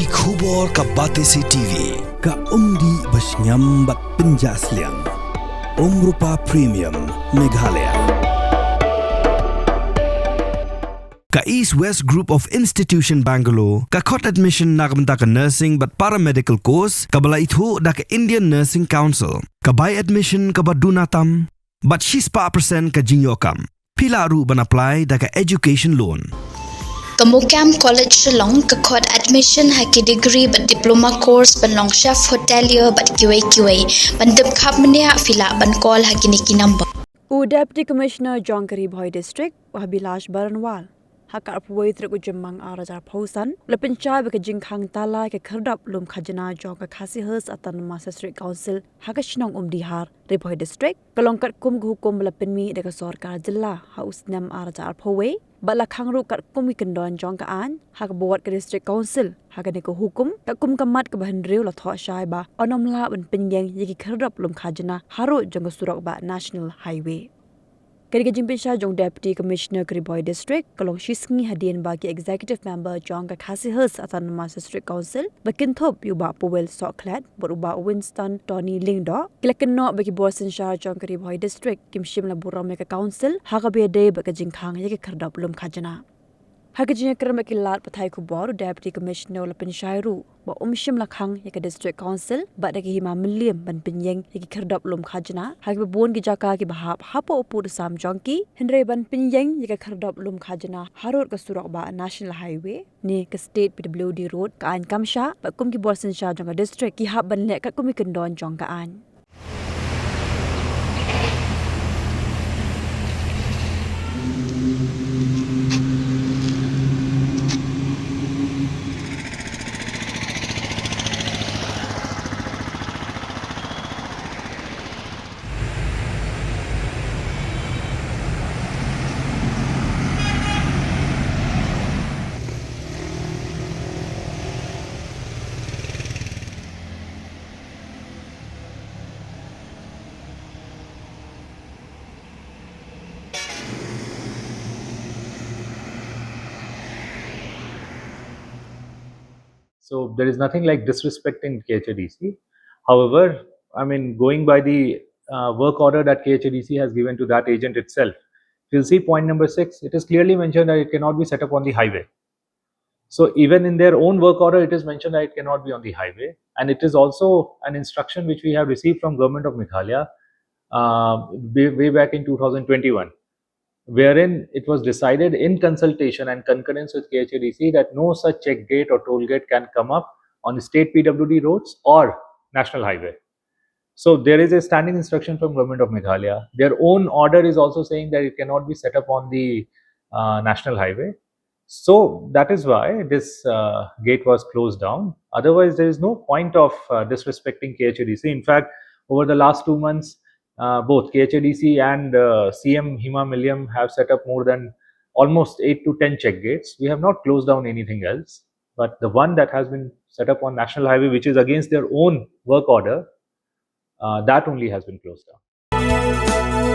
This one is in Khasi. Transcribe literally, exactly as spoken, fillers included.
Ki khubor ka Batesi T V, ka umdih ba shngiam bad pynjah sliang. Umrupa Premium, Meghalaya. Ka East West Group of Institution Bangalore, ka khot admission na ka bynta ka nursing bad paramedical course, kaba la ithuh da ka Indian Nursing Council. Ka bai admission kaba duna tam, bad shispah percent ka jingïoh kam. Phi lah ruh ban apply da ka education loan. Ka MOKAM College Shillong ka khot admission ha ki degree bad diploma course ban long chef hotelier bad kiwei kiwei. Ban tip khapbniah phi lah ban call ha kine ki number. U Deputy Commissioner jong ka Ri Bhoi District, u Abhilash Baranwal, ha ka arphew wei tarik u Jymmang ar hajar arphew san, la pynshai ba ka jingkhang tala ïa ka khyrdop lum khajna jong ka Khasi Hills Autonomous District Council ha ka shnong Umdihar, Ri Bhoi District, ka long katkum ka hukum ba la pynmih da ka sorkar jylla ha u snem ar hajar arphew wei, bad la khang ruh katkum ki kyndon jong ka aiñ ha kaba wad ka District Council ha kane ka hukum, katkum ka mat kaba hynriew la thoh shai ba yn ym lah ban pynïeng ïa ki khyrdop lum khajna harud jong ka surok bah National Highway. Kane ka jingpynshai jong u Deputy Commissioner ka Ri Bhoi District, ka long shisngi hadien ba ki Executive Member jong ka Khasi Hills Autonomous District Council, ba kynthup ïa u Bah Powell Sohkhlet bad u Bah Winston Tony Lyngdoh, ki la kynnoh ba ki bor synshar jong ka Ri Bhoi District kim shym la burom ïa ka Council ha kaba ïadei bad ka jingkhang ïa ka khyrdop lum khajna. Ha ka jingïakren bad ki lad pathai khubor, u Deputy Commissioner u la pynshai ruh ba um shym la khang ïa ka District Council bad da ka hima mylliem ban pynïeng ïa ki khyrdop lum khajna ha kiba bun ki jaka kiba hap hapoh u pud u sam jong ki, hynrei ban pynïeng ïa ka khyrdop lum khajna harud ka surok bah National Highway ne ka State P W D Road, ka aiñ kam shah, bad kum ki bor synshar jong ka District ki hap ban leh katkum ki kyndon jong ka aiñ. So there is nothing like disrespecting K H A D C. However, I mean, going by the uh, work order that K H A D C has given to that agent itself, if you'll see point number six, it is clearly mentioned that it cannot be set up on the highway. So even in their own work order, it is mentioned that it cannot be on the highway. And it is also an instruction which we have received from Government of Meghalaya uh, way, way back in two thousand twenty-one, wherein it was decided in consultation and concurrence with K H A D C that no such check gate or toll gate can come up on state P W D roads or national highway. So there is a standing instruction from Government of Meghalaya. Their own order is also saying that it cannot be set up on the uh, national highway. So that is why this uh, gate was closed down. Otherwise, there is no point of uh, disrespecting K H A D C. In fact, over the last two months, uh, both K H A D C and uh, C M Hima Mylliem have set up more than almost eight to ten check gates. We have not closed down anything else, but the one that has been set up on National Highway, which is against their own work order, uh, that only has been closed down.